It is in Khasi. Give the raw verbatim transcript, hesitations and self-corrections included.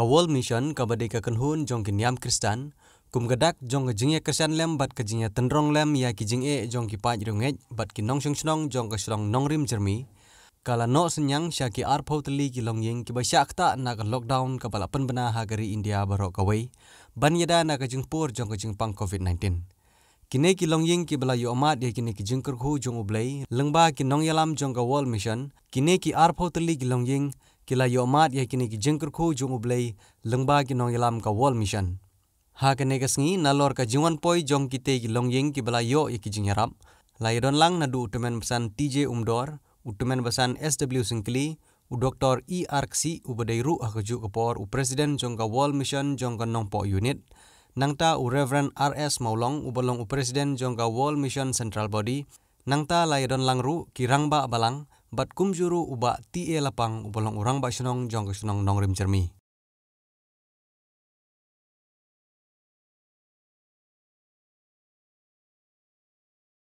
Ka World Mission kaba dei ka kynhun jong ki niam Khristan, kum ka dak jong ka jingïakyrsian lem bad ka jingïatynrong lem ïa ki jingeh jong ki paid riewngeit bad ki nongshong shnong jong ka shnong Nongrim Jyrmi, ka la noh synñiang sha ki arphew tylli ki longïing kiba shah ktah na ka lockdown kaba la pynbna ha ka ri India baroh kawei, ban ïada na ka jingpur jong ka jingpang covid nineteen. Kine ki longïing kiba la ïoh mad ïa kine ki jingkyrkhu jong U Blei lyngba ki nongïalam jong ka World Mission, kine ki arphew tylli ki longïing ki la ïoh mad ïa kine ki jingkyrkhu jong U Blei lyngba ki nongïalam ka World Mission. Ha kane ka sngi, nalor ka jingwan poi jong kitei ki longïing kiba la ïoh ïa ki jingïarap, la ïadon lang naduh u tymmen basan T J Umdor, u tymmen basan S W Syngkli, u Doktor E R Ksih uba dei ruh ha kajuh ka por u President jong ka World Mission jong ka Nongpoh Unit, nangta u Reverend R S Mawlong uba long u President jong ka World Mission Central Body, nangta la ïadon lang ruh ki rangbah balang, bad kumjuh ruh u Bah T A Lapang uba long u rangbah shnong jong ka shnong Nongrim Jyrmi.